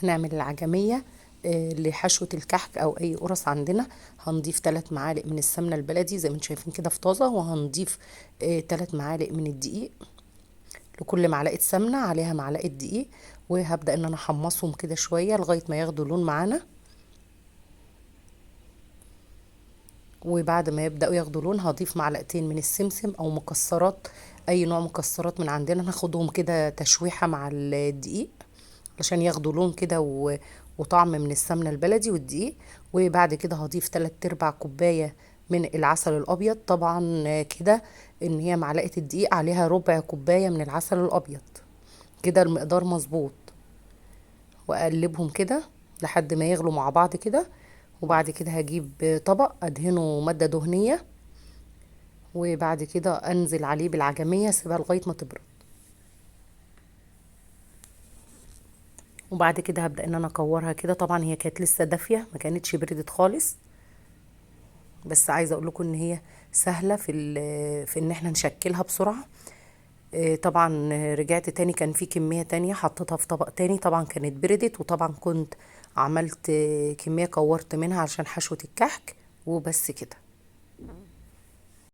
هنعمل العجمية لحشوة الكحك او اي قرص عندنا. هنضيف 3 معالق من السمنة البلدي زي ما انتم شايفين كده في طازة، وهنضيف 3 معالق من الدقيق، لكل معلقة سمنة عليها معلقة دقيق. وهبدأ ان انا احمصهم كده شوية لغاية ما ياخدوا لون معانا. وبعد ما يبدأوا ياخدوا لون هضيف معلقتين من السمسم او مكسرات، اي نوع مكسرات من عندنا، ناخدهم كده تشويحة مع الدقيق عشان ياخدوا لون كده وطعم من السمنة البلدي والدقيق. وبعد كده هضيف 3/4 كوباية من العسل الأبيض. طبعا كده إن هي معلقة الدقيق عليها ربع كوباية من العسل الأبيض، كده المقدار مظبوط. وأقلبهم كده لحد ما يغلوا مع بعض كده. وبعد كده هجيب طبق أدهنه مادة دهنية، وبعد كده أنزل عليه بالعجمية، أسيبها لغاية ما تبرد. وبعد كده هبدأ ان انا اكورها كده. طبعا هي كانت لسه دافية، ما كانتش بردت خالص، بس عايزة اقول لكم ان هي سهلة في ان احنا نشكلها بسرعة. طبعا رجعت تاني، كان في كمية تانية حطيتها في طبق تاني، طبعا كانت بردت، وطبعا كنت عملت كمية كورت منها عشان حشوة الكحك. وبس كده.